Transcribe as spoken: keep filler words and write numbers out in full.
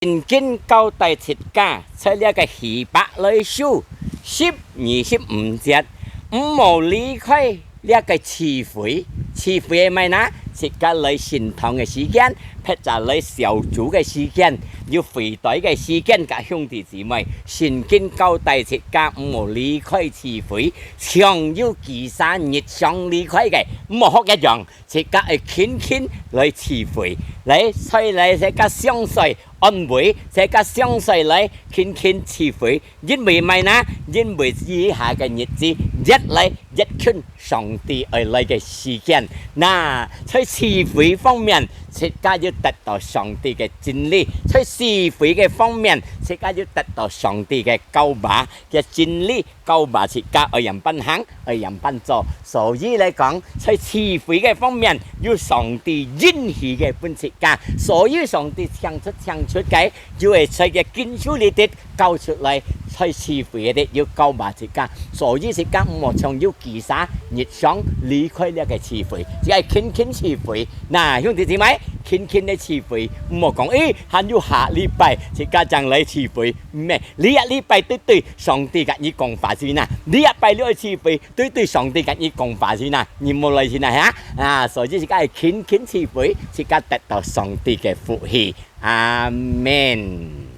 聖經交代自家，在這个希伯來書十二十五節，毋好離開這个聚會。聚會係麼个呢？自家來聖堂个時間，或者來小組个時間，有會堂个時間，甲兄弟姊妹，聖經交代自家毋好離開聚會，像有其他日常離開个，毋好學一樣。 自家愛勤勤來聚會，來，所以來自家相隨安慰，自家相隨來勤勤聚會。因為麼个呢？因為以下个日子越來越近，上帝愛來个時間。那在聚會方面，自家要得到上帝个真理；在聚會个方面，自家要得到上帝个教導个真理。 教導自家愛仰般行，愛仰般做。所以來講，在聚會个方面，有上帝應許个分自家。所以上帝請出請出个，就會在个經書裡底教出來，在聚會个有教導自家。所以自家毋好像有其他日常離開這个聚會，自家勤勤聚會。那兄弟姊妹，勤勤个聚會，毋好講，誒，還有下禮拜，自家正來聚會。毋係，這一禮拜對對，上帝甲你講話先啊。這一拜你愛聚會，對對，上帝甲你講話先啊。你無來先啊，哈？啊，所以自家愛勤勤聚會，自家得到上帝个福氣。阿門。